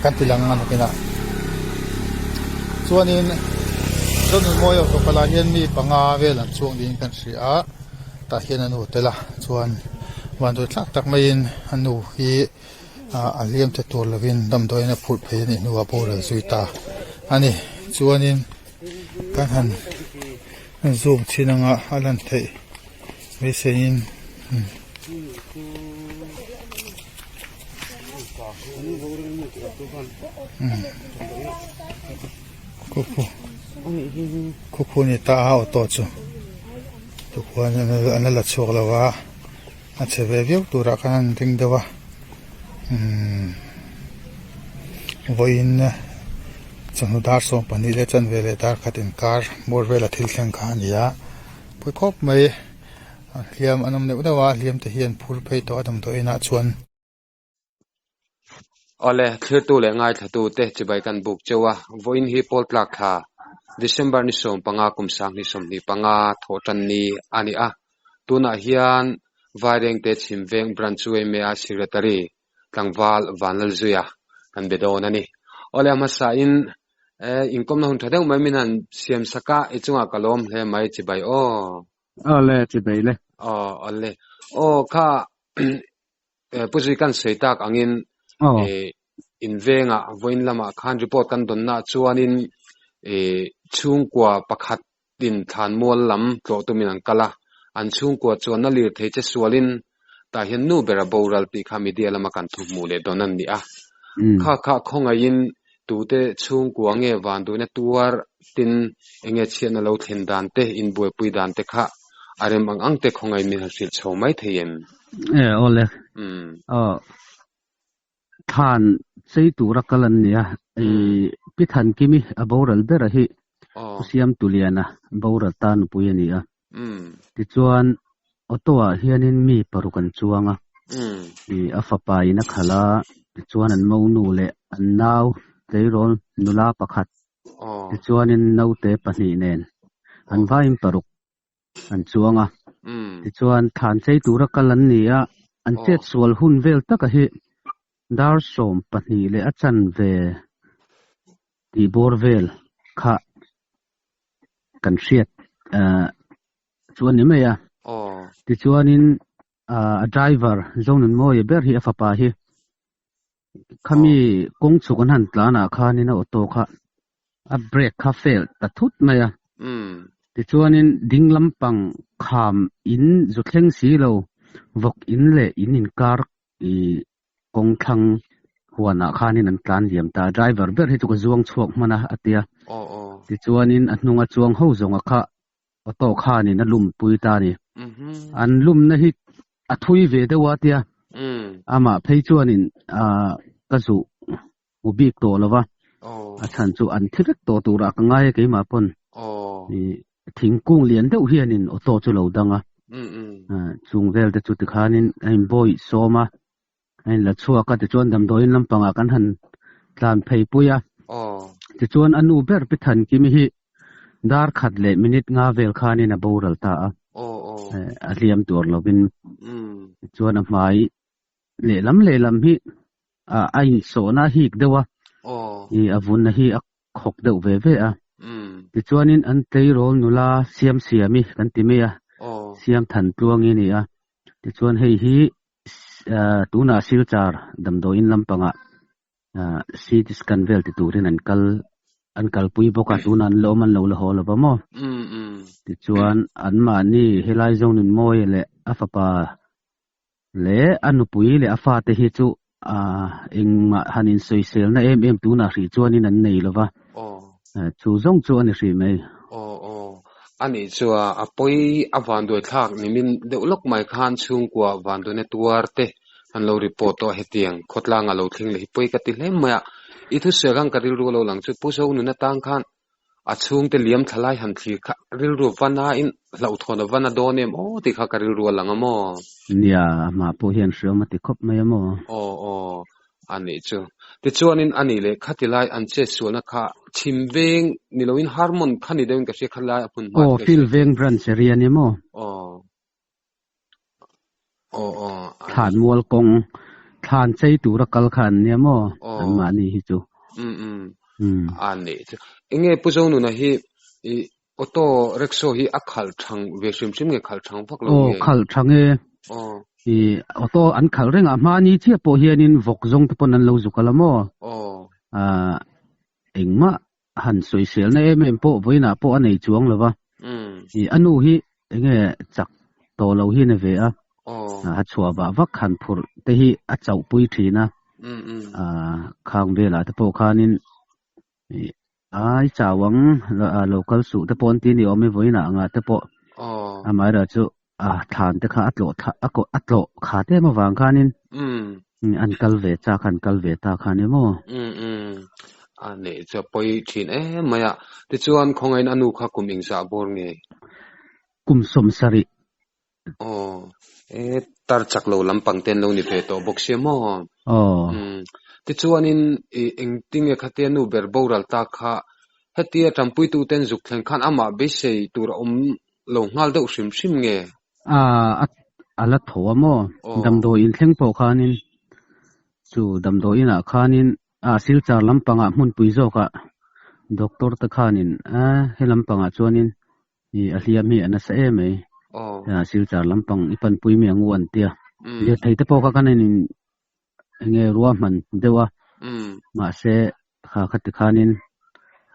Kan ti lang a nakinah chuanin Zonunmawia kawpah lah hian mi panga vel an chuang niin kan hria a tah hian a nu tel a chuan vanduai thlak tak maiin a nu hi ah a hliam te tur lovin damdawiin a phurh phei a nih hnuah boral zui ta a ni chuanin kan han zoom chhin anga a lan theih beiseiin Khukhu ni ta a auto chu tikhuan an la la chhuak lo a a chhe ve viau turah khan an ring deuh a umm vawiin chawhnu dar 12 leh chanve leh dar khat inkar bawr vela thil thleng kha a ni a pawi khawp mai a hliam an awm neuh neuh a hliam te hi an phur phei tawh a damdawi inah chuan. Awle, thlirtu leh ngaithlatu te chibai kan buk cheu a, vawiin hi pawl tlak thla December ni 15 kum 2025 thawhtan ni a ni a, tunah hian Vairengte Chhim Veng Branch UMA a Secretary tlangval Vanlalzuia kan be dawn a ni. Awle, a hmasain inkawmna hun tha deuh mai min han siam sak a, i chungah ka lawm hle mai chibai aw. Awle, chibai le. Aw, awle. Aw, kha Pu Zui kan sawi tak angin in vengah vawiin lamah khan report kan dawnnaah chuanin chhungkua pakhat in thlanmual lam tlawh tumin an kal a, an chhungkua chuanna lirthei che sualin tah hian nu bera boral tih kha media lama kan thu hmuh leh dawn a ni a. Kha kha khawngaihin tute chhungkua nge vanduaina tuar tin enge chhiatna lo thlen dan te, inbuaipui dan te kha a rem ang ang te khawngaih min han hrilh chho mai thei em? E awle aw thlan chei tura kal an nia i pi Thankimi a boral bera hi Pu Siamtuliana boral ta nupui a ni a tichuan auto ah hianin mi paruk an chuang a i a fapa in a khalh a tichuan an monu leh an nau tleirawl nula pakhat tichuanin naute pahnih nen an vaiin paruk an chuang a tichuan thlan chei tura kal an ni a an chet sual hun vel taka hi dar 12 leh a chanve tih bawr vel kha kan hriat ah chu a ni mai a tichuanin ah a driver Zonunmawia ber hi a fapa hi khami kawng chhuk an han tlan ah khanin a auto kha a brake kha fail ta thut mai a tichuanin ding lampang kham in zu thleng si lo vawk in leh in inkar ih kawng thlang huanah khanin an tlan liam ta driver ber hi chu ka zuang chhuak hman a a tia tichuanin a hnunga chuang ho zawnga kha auto khanin a lum pui ta a ni an lumna hi a thui ve deuh a tia amah phei chuanin ah ka zuh hmu bik tawh lo va a chhan chu an thi vek tawh turah ka ngai a keimah pawn ih thingkung lian deuh hianin auto chu lo dang a chung vel te chu tikhanin a inbawih sawm a a inla chhuak a tichuan damdawiin lampangah kan han tlan phei pui a tichuan a nu ber pi Thankimi hi dar khat leh minute nga vel khanin a boral ta a a hliam tur lovin tichuan a hmai lehlam lehlam hi a insawhna a hik deuh a ih a vunna hi a khawk deuh ve ve a tichuanin an tleirawl nula siam siami kan ti mai a siam than tluangi a ni a tichuan hei hi tunah Silchar damdawiin lampangah CT scan vel ti turin an kal an kalpui bawk a tunah an la awm an lo la haw lo va maw tichuan anmahni helai Zonunmawia leh a fapa leh a nupui leh a fate hi chu ah engmah han insawiselna em em tunah hrih chuanin an nei lo va chu zawng chu a ni hrih mai. Aw aw a nih chu a a pawi a vanduai thlak nimin deuh lawk mai khan chhungkua vanduaina tuar te an lo report tawh a hetiang khawtlang a lo thleng leh hi pawi ka ti hle mai a i thusawi khan ka rilru a lo lang chu Pu Zonuna tang khan A chhungte liam thla lai han thlir kha rilru a van a in hlauhthawn a van a dawn em aw tih kha ka rilru a lang a maw? Nia, a hma pawh hian hriawm a ti khawp mai a maw? Aw aw, a nih chu. Tichuanin a nih leh khati lai an chet sualna kha chhim veng ni loin Harmon kha ni deuhin ka hria kha lai a hmun hma Aw, Field veng branch area ni maw? Aw. Aw aw a Thlan mual kawng thlan chei tura kal kha an nia maw an mahni hi chu. Um um a nih chu. Enge Pu Zonuna hi i auto rickshaw hi a khalh thang ve hrim hrim nge khalh thang vak lo nge? Aw khalh thang e. Aw. I auto an khalh reng a hmani chiah pawh hianin vawk zawng te pawn an lo zuk ala maw? Aw. Ah engmah han sawiselna em em pawh vawiinah pawh a nei chuang lo va. I a nu hi enge chak tawh lo hi a ni ve a, a chhuah vah vak han phurh te hi a chauhpui thin a, khang velah te pawh khanin ai chau ang lo kal suh te pawh an ti a ni awm e vawiinah angah te pawh amaherawhchu chu a thlan te kha a tlawh a tlawh khat em avang khanin an kal ve chak an kal ve ta kha ni maw? Um um a neih chu a pawi thin em mai a, tichuan khawngain a nu kha kum engzah bawr nge? Kum 70. Aw e tar chak lo lampang te an lo ni ve tawh bawk sia maw? Aw. Um tichuanin i engtinge khatia nu ber boral ta kha hetia tanpuitu ten zuk thleng khan amah beisei tur a awm lo nghal deuh hrim hrim nge? A, a la tho a maw? Damdawi in thleng pawh khanin, chu damdawi inah khanin a Silchar lampangah hmunpui zawkah doctor te khanin a he lampangah chuanin i a hliam hi a nasa em mai. Silchar lampang i panpui mai ang u an tia. Lirthei te pawh kha khanin enge ruahman deuh a, mahse kha khati khanin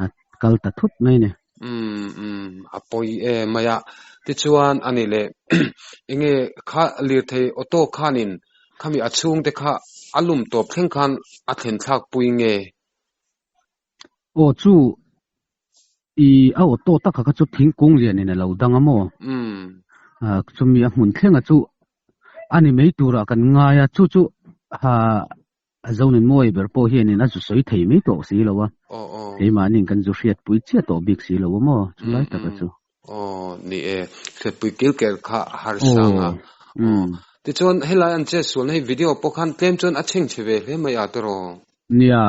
a kal ta thut mai a ni. Umm umm a pawi em mai a, tichuan a ni leh enge kha lirthei auto khanin khami a chhungte kha a lum tawp thleng khan a thlen thlak pui nge? Aw chu i a auto taka kha chu thingkung lianin a lo dang a maw? Umm. Chumi a hmun thlenga chu a ni mai turah kan ngai a, chu chu ha Zonin mawi ber pawh hianin a zu sawi thei mai tawh si lo a, keimahniin kan zu hriatpui chiah tawh bik si lo a maw chulai taka chu. Aw ni e, hriatpui kil ker kha a harsang a. Aw tichuan helai an chet sualna hi video pawh khan tlem chuan a chhengchhe ve hle mai a tiraw? Nia,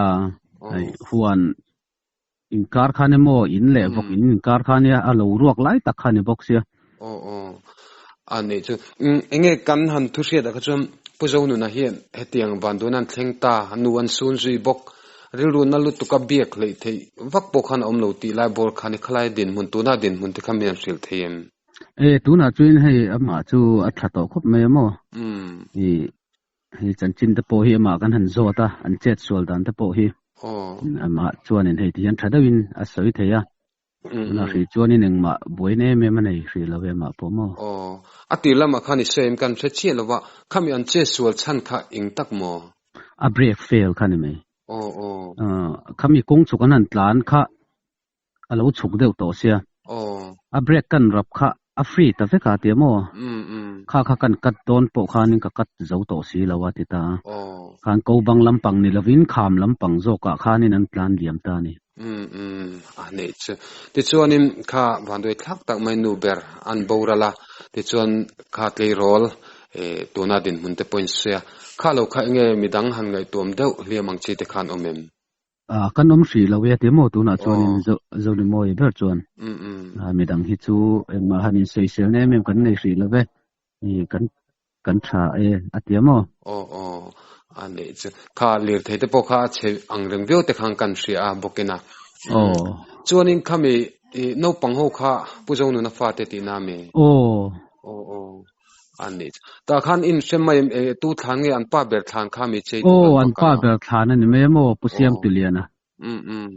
hei huan inkar khan emaw in leh vawk in inkar kha nia a lo ruak lai tak kha ni bawk sia. Aw aw a nih chu enge kan han thu hriat ah kha chuan Pu Zonuna hian hetiang vanduan an thleng ta nu an sun zui bawk rilru na lutuk a biak hleih theih vak pawh khan a awm lo tih lai bawr khan i khalai dinhmun tuna dinhmun te kha min han hrilh thei em? E tunah chuan hei amah chu a tha tawh khawp mai a maw? I Hei chanchin te pawh hi amah kan han zawt a, an chet sual dan te pawh hi amah chuanin hei ti hian tha deuhin a sawi thei a. Tunah hrih chuanin engmah buaina em em a nei hrih lo e amah pawh maw? Aw, a tir lamah khan i sawi em kan hre chiah lo va, khami an chet sual chhan kha eng tak maw? A brake fail kha ni mai. Aw aw. Khami kawng chhuk an han tlan kha a lo chhuk deuh tawh sia. A brake kan rap kha a free ta vek a tia maw? Kha kha kan cut dawn pawh khanin ka cut zo tawh si lo a ti ta a. Khan ko bang lampang ni lovin kham lampang zawkah khanin an tlan liam ta a ni. A neih chu. Tichuanin kha vanduai thlak tak mai nu ber an boral a, tichuan kha tleirawl tuna dinhmun te pawhin sawi a, kha lo kha enge midang han ngaihtuam deuh hliam ang chi te khan awm em? Ah kan awm hrih lo e ti maw tunah chuanin Zonimawi ber chuan midang hi chu engmah han insawiselna em em kan nei hrih lo ve kan kan tha e a ti a maw? Aw aw a neih chu kha lirthei te pawh kha a chhe ang reng viau te khan kan hria a bawkin a aw chuanin khami naupang ho kha Pu Zonuna fate tihna a mi? Aw aw aw A nih chu. Tah khan in hre mai em e tu thlan nge an pa ber thlan kha mi chei tur an va kal a. Aw an pa ber thlan a ni mai emaw Pu Siamtuliana. Um um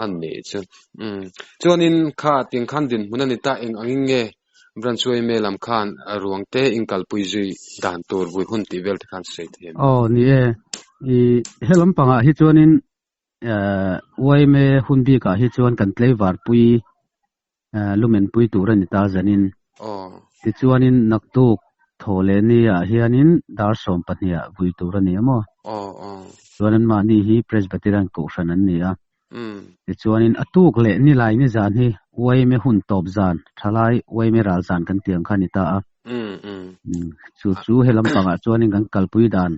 a nih chu. Um chuanin kha tiang khan dinhmun a ni ta eng angin nge Branch yma lam khan ruang te in kalpui zui dan tur vui hun tih vel te khan sawi thei em? Aw ni e. I he lampangah hi chuanin yma hun bikah hi chuan kan tleivarpui lumenpui tur a ni ta zanin. Tichuanin naktuk thaw leh niah hianin dar 12 ah vui tur a ni a maw? Chuan anmahni hi Presbyterian Kohhran an ni a. Tichuanin a tuk leh nilai ni zan hi yma hun tawp zan, thalai yma ral zan kan tih ang kha a ni ta a. Chu chu he lampangah chuanin kan kalpui dan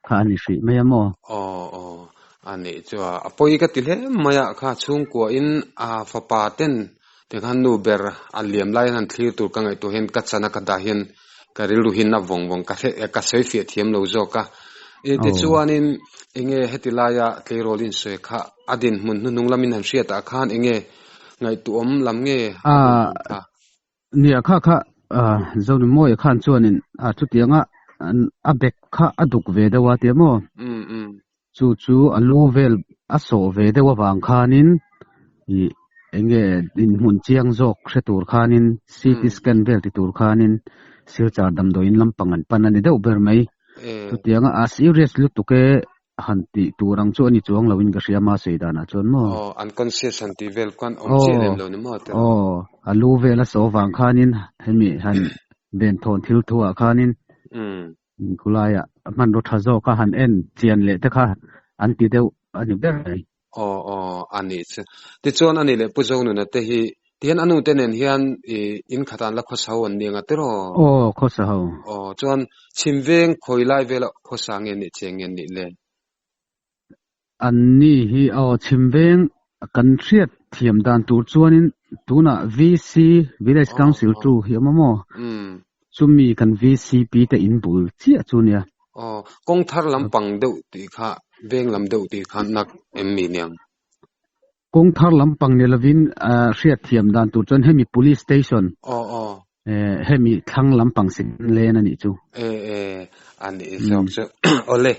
kha a ni hrih mai a maw? A nih chu a, a pawi ka ti hle mai a, kha chhungkua in a fapa ten tikhan nu ber a liam lai hian han thlir tur ka ngaihtuah hian ka chana ka dah hian Ka rilru hi na vawng vawng ka hre ka sawi fiah thiam lo zawk a. I tichuanin enge heti laia tleirawl insawi kha a dinhmun hnuhnung lamin han hriatah khan enge ngaihtuahawm lam nge a dinhmun kha? Nia kha kha Zonunmawia khan chuanin chutianga a bag kha a duk ve deuh a tia maw? Chu chu a lu vel a sawh ve deuh avang khanin ih eng nge inhmun chiang zawk hre tur khanin CT scan vel ti tur khanin Silchar damdawiin lampang an pan a ni deuh ber mai. Chutianga a serious lutuk e han tih tur ang chu a ni chuang loin ka hria ma sawi danah chuan maw. Aw unconscious han tih vel khan awm chiah lem lo ni maw tiraw. Aw a lu vel a sawh avang khanin hemi han venthawn thil thuah khanin Khulaiah hmanraw tha zawk a han en chian leh te kha an ti deuh a ni ber mai. Aw aw a nih chu. Tichuan a nih leh Pu Zonuna te hi tihian a nute nen hian i in khatah an la khawsa ho an ni anga tiraw? Aw khawsa ho. Aw chuan chhim veng khawi lai vela khawsa nge nih che nge nih le? An ni hi aw chhim veng kan hriat thiam dan tur chuanin tunah VC Village Council tu hi awm a maw? Chumi kan VCP te in bul chiah chu nia. Aw kawng thar lampang deuh tih kha veng lam deuh tih kha nak em mi niang? Kawng thar lampang ni lovin hriat thiam dan tur chuan hemi Police Station hemi thlang lampang second lane a nih chu. E e a nih zawk chu. Awle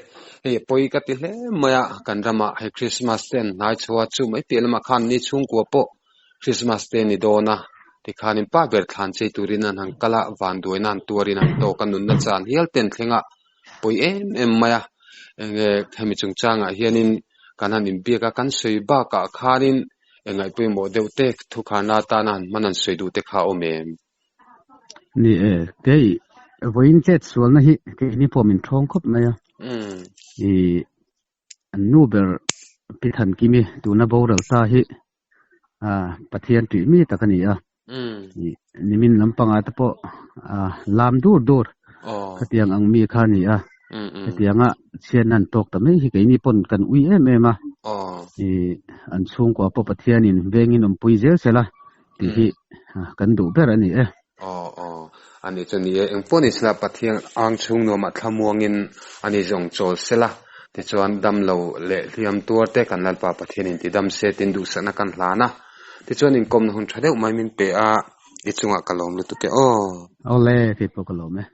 hei pawi ka ti hle mai a kan ramah hei Christmas te an hnai chho a chu mai piah lamah khan ni chhungkua pawh Christmas te a ni dawn a tikhanin pa ber thlan chei turin an han kal a vanduaina an tuarin an tawk a nunna chan hial te an thleng a pawi em em mai a enge hemi chungchangah hianin kan han inbiak a kan sawi bakah khanin eng ngaihpawimawh deuh te thukharna atana han hman an sawi duh te kha a awm em? Ni e, kei vawiin chet sualna hi keini pawh min thawng khawp mai a. I an nu ber Pi Thankimi tuna boral ta hi Pathian tih mi tak a ni a. Nimin lampangah te pawh lam dur dur khatiang ang mi kha a ni a. Hetianga chhiatna an tawk ta mai hi keini pawn kan ui em em a. An chhungkua pawh Pathianin vengin awmpui zel sela tih hi kan duh ber a ni e. Aw aw a nih chu ni e. Engpawh ni sela Pathian ang chhung nuamah thlamuangin a ni zawng chawl sela tichuan damlo leh hliam tuar te kan Lalpa Pathianin tidam se tin duhsakna kan hlan a. Tichuan inkawmna hun tha deuh mai min pe a, i chungah ka lawm lutuk e aw. Awle, kei pawh ka lawm e.